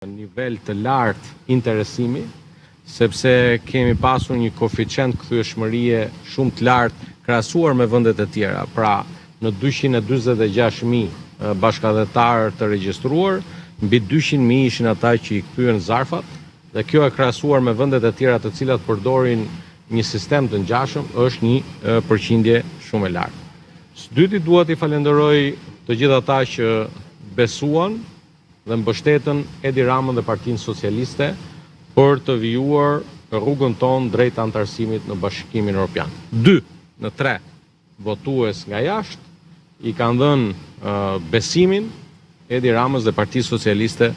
Nivel të lartë interesimi, sepse kemi pasur një koeficient kthyeshmërie shumë të lartë krahasuar me vendet e tjera, pra në 246.000 bashkatdhetarë të regjistruar, mbi 200.000 ishin ata që i kthyen zarfat dhe kjo e krahasuar me vendet e tjera të cilat përdorin një sistem të ngjashëm është një përqindje shumë e lartë. Së dyti dua t'i falenderoj të gjithë ata që besuan dhe mbështetën Edi Ramën dhe Partinë Socialiste për të vijuar rrugën tonë drejt anëtarësimit në Bashkimin Evropian. 2 në 3 votues nga jashtë i kanë dhënë besimin Edi Ramës dhe Partisë Socialiste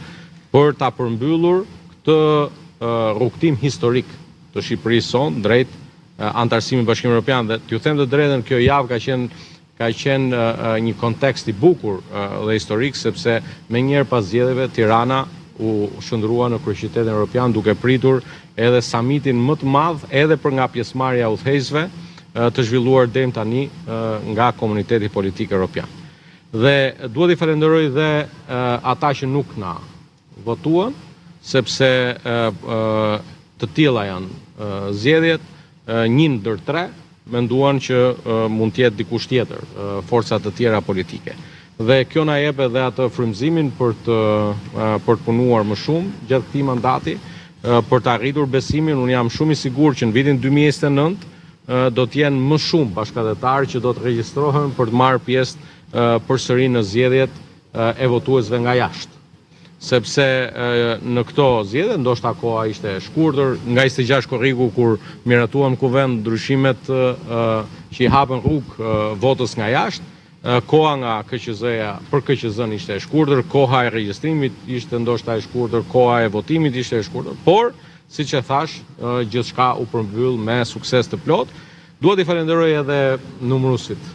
për ta përmbyllur këtë rrugëtim historik të Shqipërisë sonë drejt anëtarësimit në Bashkimin Evropian dhe t'ju them të drejtën kjo javë ka qenë Ka qenë një kontekst i bukur dhe historik sepse menjëherë pas zgjedhjeve Tirana u shndërrua në kryeqytetin europian duke pritur edhe samitin më të madh edhe për nga pjesëmarrja e udhëheqësve të zhvilluar deri më tani nga komuniteti politik europian. Dhe dua t'i falenderoj dhe ata që nuk na votuan, sepse të tilla janë zgjedhjet, një ndër tre menduan që mund të jetë dikush tjetër, forca të tjera politike. Dhe kjo na jep edhe atë frymëzimin për të për të punuar më shumë gjatë këtij mandati, për të arritur besimin, unë jam shumë i sigurt që në vitin 2029 do të jenë më shumë bashkatdhetarë që do të regjistrohen për të marrë pjesë përsëri në zgjedhjet e votuesve nga jashtë. Sepse në këto zgjedhje ndoshta koha ishte e shkurtër, nga 26 korriku kur miratuam në Kuvend ndryshimet që i hapën rrugë votës nga jashtë, koha nga KQZ-ja për KQZ-n ishte e shkurtër, koha e regjistrimit ishte ndoshta e shkurtër, koha e votimit ishte e shkurtër, por siç e thashë, gjithçka u përmbyll me sukses të plotë. Dua t'i falenderoj edhe numëruesit,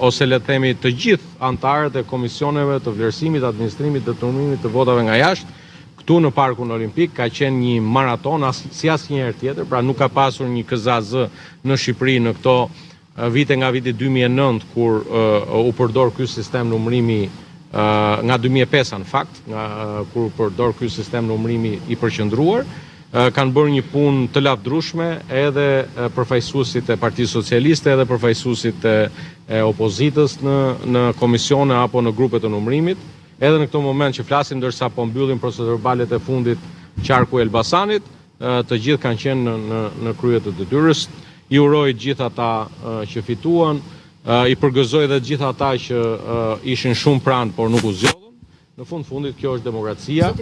ose le të themi të gjithë anëtarët e komisioneve të vlerësimit, administrimit dhe të numërimit të votave nga jashtë, këtu në Parkun Olimpik ka qenë një maratonë as, si asnjëherë tjetër, pra nuk ka pasur një KZAZ në Shqipëri në këto vite nga viti 2009 kur u përdor ky sistem numërimi nga 2005 në fakt, nga kur u përdor ky sistem numërimi i përqendruar, kanë bërë një punë të lavdrueshme edhe përfaqësuesit e Partisë Socialiste, edhe përfaqësuesit e, e opozitës në në komisione apo në grupe të numërimit. Edhe në këtë moment që flasim ndërsa po mbyllim procesverbalet e fundit qarku i Elbasanit, të gjithë kanë qenë në në në krye të detyrës. I uroj të gjithë ata që fituan, i përgëzoj edhe të gjithë ata që ishin shumë pranë, por nuk u zgjodhën. Në fund fundit kjo është demokracia.